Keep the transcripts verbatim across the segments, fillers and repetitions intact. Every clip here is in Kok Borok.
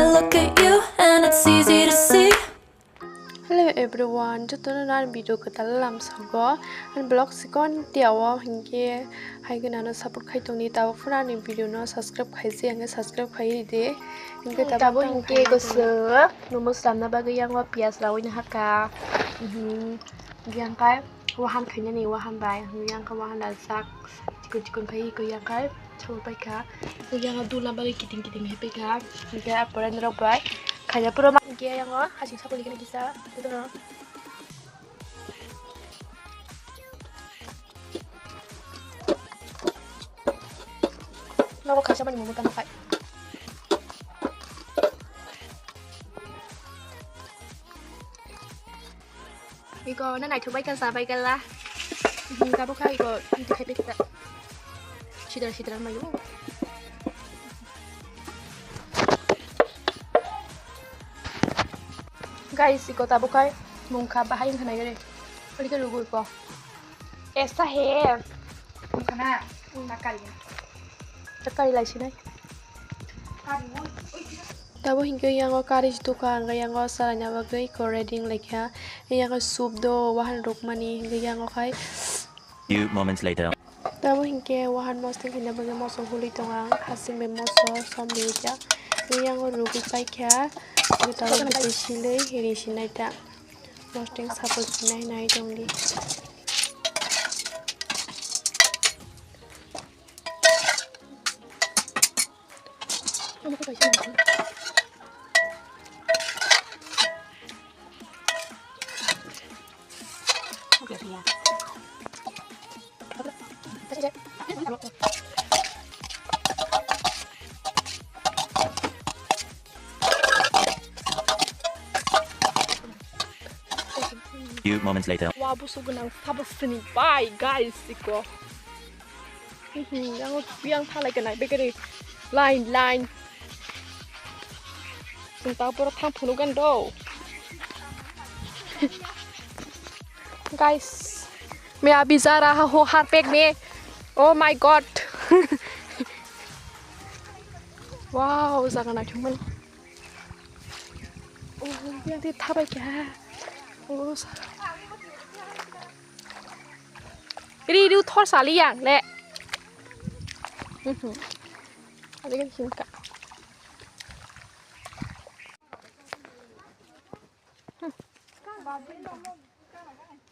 Look at you and it's easy to see. Hello everyone, jotono nang video kwtal lamsago. Ani vlog sikon tiao hinkhe hai gwnano support khai tongni, tabuk phano ani video no subscribe khaijak, hinkhe subscribe khai ridi. Hinkhe tabuk tabuk tang hinkhe khai gosok momo slamna bagwi yango piyaj rawui nahaka. Mhm. Yang kai wahan khainani wahan bai, yang kai wahan laljak. Chikon chikon khai ko yang kai. Chawai paikha. Yang dula bagwi kiting kiting hai paikha. Hinkhe apore norok bai khaina pura ma hinkhe yango hasing sapor likhe kisa. Jotono. Nogo kaisa mani momo tamo khai. Iko na naithok bai kha, sa bai kha la. Hmm, tabuk kha iko, iko khai pekta. Sidra sidra mayo. Guys, iko tabuk khai mungkha bahai wngkha nai gari. Ori ke rugu iko. Esa he. Mungkha na, na kari. Kari lai sinai. Kari, oi, oi. Tabo hinkhe yango kari si dukha, hwnkhai yango chalaina bagwi iko ready wnglaikha. Yango soup do wahan rwkmani, hinkhe yango khai. Few moments later. Tabo hinkhe wahan mosting khaina bagwi mosok hului tongo ang, hasing bai mosok som rijak. Yango rwgwi paikha, tabo bwtwi silwi ri sinai ta. Mosting sapor sinai nai tongdi. Few moments later. Wa busu gwnang sabo sini bai guys iko. Mhm, yang, yang thalai kena bekeri line, line. Senta pura thang phunu kan do. Guys, me abhi ja raha ho harpek mein. Oh my God. Wow, jaga naithokmani. Oh, yang di thabai kha. Oh, sa- Ri, ri, thor sali yang le. Mhm. Ada kan singka. Hmm.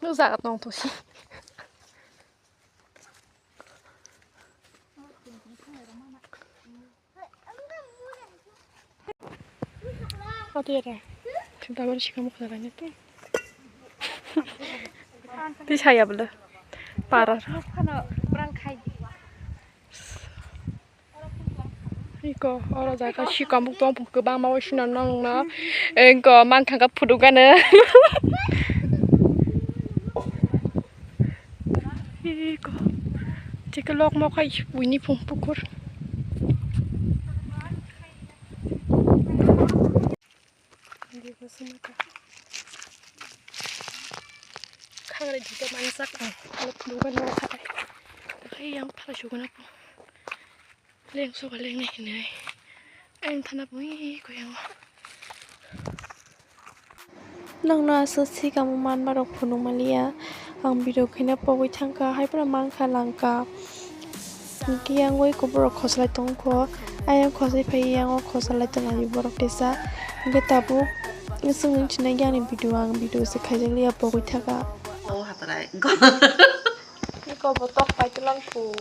Nuk jaga tong to si. Ati ada. Kita baru sih kamu kena tanya tuh. Di saya bela. Parah. Iko, oro jaga sikamuk tong kwbangma oi sino nongno. Engko mankha kha phutuk gana. Iko. Chikhe lokmo khai buini phung pukur. Khangri duita manjak ang. Alo phulukgwi nw khatai. Takhai yang phala suguna po. Leng soba leng nai hinai. Ang thana po ui ko yang. Nokno aswk sikamo manmarok phunuk manliya. Ang video khaina pogwi thangkha, haiphano mankha langkha. Hwnkhe yang oi kubukrok khoslai tongkho. Ayang khosai phai, yang o khosalai tongnai borok tesa. Hwnkhe tabuk chwng nung sinai yang ni video, ang video se khaijak liya pogwi thangkha. O hatrai. Iko bo tok pai tulang po.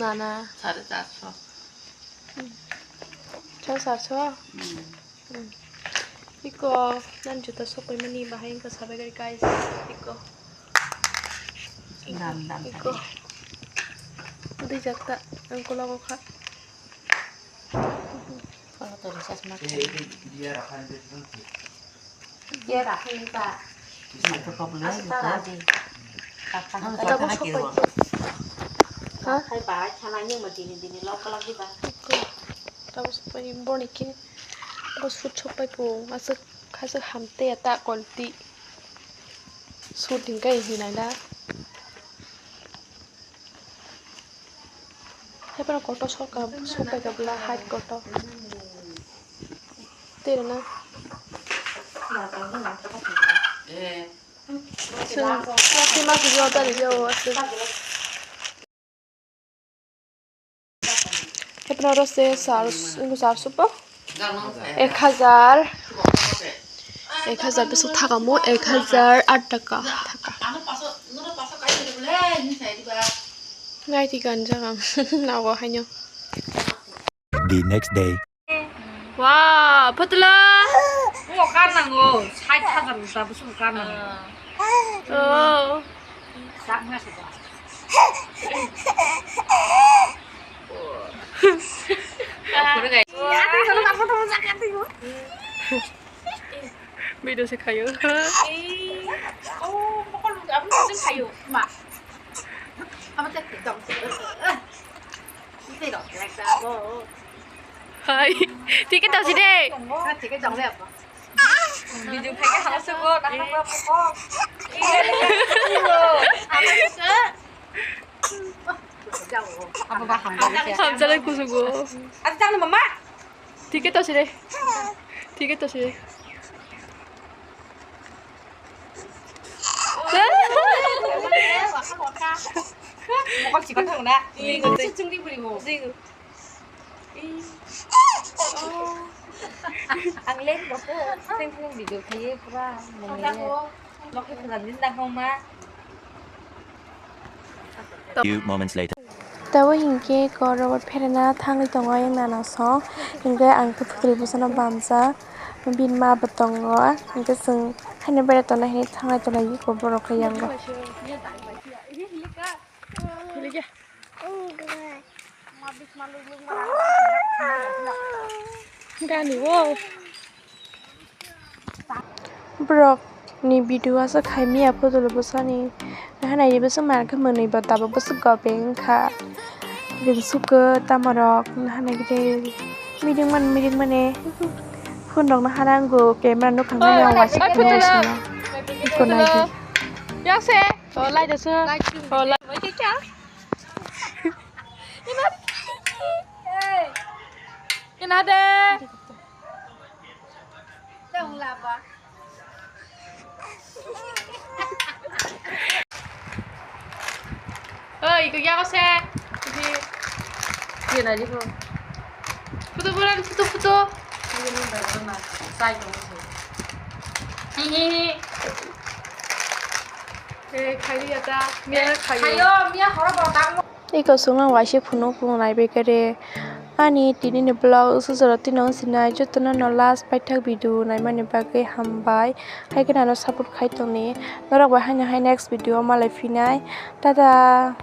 Nana. Sare charso. Sare charso? Hmm. Hmm. Iko, nang juta sokoi mani bahai wngkha sabai gari guys. Iko. Dam, dam, iko. Dui jakta, ang kologo kha. Kono to recharge ma. Ye rakhai ta. Asa ta raji. Kaka. Tabuk sokoi. Ha? Hai ba, chana ni ma dini dini lok lok di ba. Iko. Tabuk sokoi boni khe. Bo sut sokpai po. Asa khasa hamte ta kolti. Sut hingkai hinai na. Hai para kotor sorkar, sorkar ka bla hai kotor. Tei rwna. Chwng, chwng ma swijak ta rijak o aswk. Hepna oro se sar, sar supo. Ek hajar. Ek hajar bwswk thaka mo, ek hajar aat taka thaka. Ngai di ganjak ang, nago haino. The next day. Wow, phatla. Bo kar nango, sait hajar uta bwswk kar nango. Oh. Sak ma se ba. Video se khayo. Oh, pokol abang jeng khayo ma. Abang jeng khayo. Hai, ticket tau si de. Video khai ke hala sugo, nahana pura pokok. Hamjale kusugo. Ticket tau si de. Ticket tau si de. Mokol chikon thangna. Chungdi buri mo. Ang leng bo khe, theng theng video khaiwi pura nongni le. Nokni khwlangni nangkukma. Few moments later. Tabo hinkhe kok robot pherena thangwi tongo ayang nana song. Hinkhe ang khe phutul bwsano bamjak. Bini ma bo tongo. Hinkhe chwng haino berai tongnai hinwi thanglai tonglai eko borok khe yango. Gani o. Borok ni video aswk khai miya photo bwsani. Naha nai bwswk mankhe mwnwi bo tabuk bwswk gopeng wngkha. Ringsukgo tamo rok naha nai gede meeting man meeting mane phone rok naha nango camera nukhang nai waisa phone rok sima. Iko nai di. Yakse. Oh, lai da sir. Oh, lai. Ina de. Oi, iko ya ko se. Ye na di ko. Photo bolan, photo, photo. Ye ni ba na. Sai ko se. Hi hi hi. Eh, khai ya ta. Miya khai. Khayo, miya horo bo ta. Eko songno waisa phunuk phunuk naibaikha re. Ani tini ni vlog sujaro tino wngsinai jotono no last paithak video naimani bagwi hambai. Hai kheno ano support khai tongni. Norok bai haino hai next video o malai phinai. Tata.